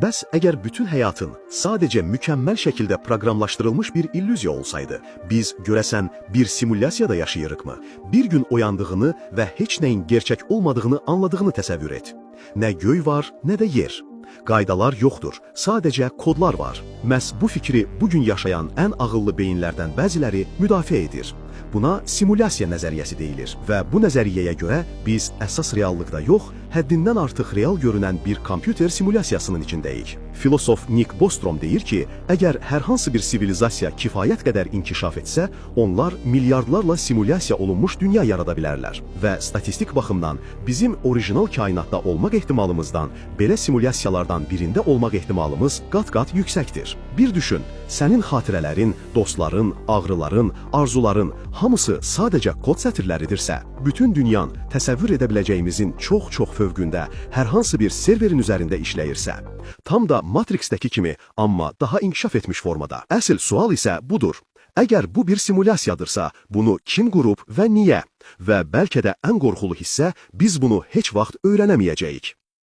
Bəs əgər bütün həyatın sadəcə mükəmməl şəkildə proqramlaşdırılmış bir illüziya olsaydı, biz görəsən bir simulyasiyada yaşayırıqmı? Bir gün oyandığını və heç nəyin gerçək olmadığını anladığını təsəvvür et. Nə göy var, nə də yer. Qaydalar yoxdur, sadəcə kodlar var. Məhz bu fikri bu gün yaşayan ən ağıllı beyinlərdən bəziləri müdafiə edir. Buna simulyasiya nəzəriyyəsi deyilir və bu nəzəriyyəyə görə biz əsas reallıqda yox, həddindən artıq real görünən bir kompüter simulyasiyasının içindəyik. Filosof Nick Bostrom deyir ki, əgər hər hansı bir sivilizasiya kifayət qədər inkişaf etsə, onlar milyardlarla simulyasiya olunmuş dünya yarada bilərlər və statistik baxımdan bizim orijinal kainatda olmaq ehtimalımızdan belə simulyasiyalardan birində olmaq ehtimalımız qat-qat yüksəkdir. Bir düşün, sənin xatirələrin, dostların, ağrıların, arzuların hamısı sadəcə kod sətirləridirsə, bütün dünyan təsəvvür edə biləcəyimizin çox-çox fövqündə hər hansı bir serverin üzərində işləyirsə, tam da Matrix-dəki kimi, amma daha inkişaf etmiş formada. Əsl sual isə budur. Əgər bu bir simulyasiyadırsa, bunu kim qurub və niyə? Və bəlkə də ən qorxulu hissə biz bunu heç vaxt öyrənəməyəcəyik.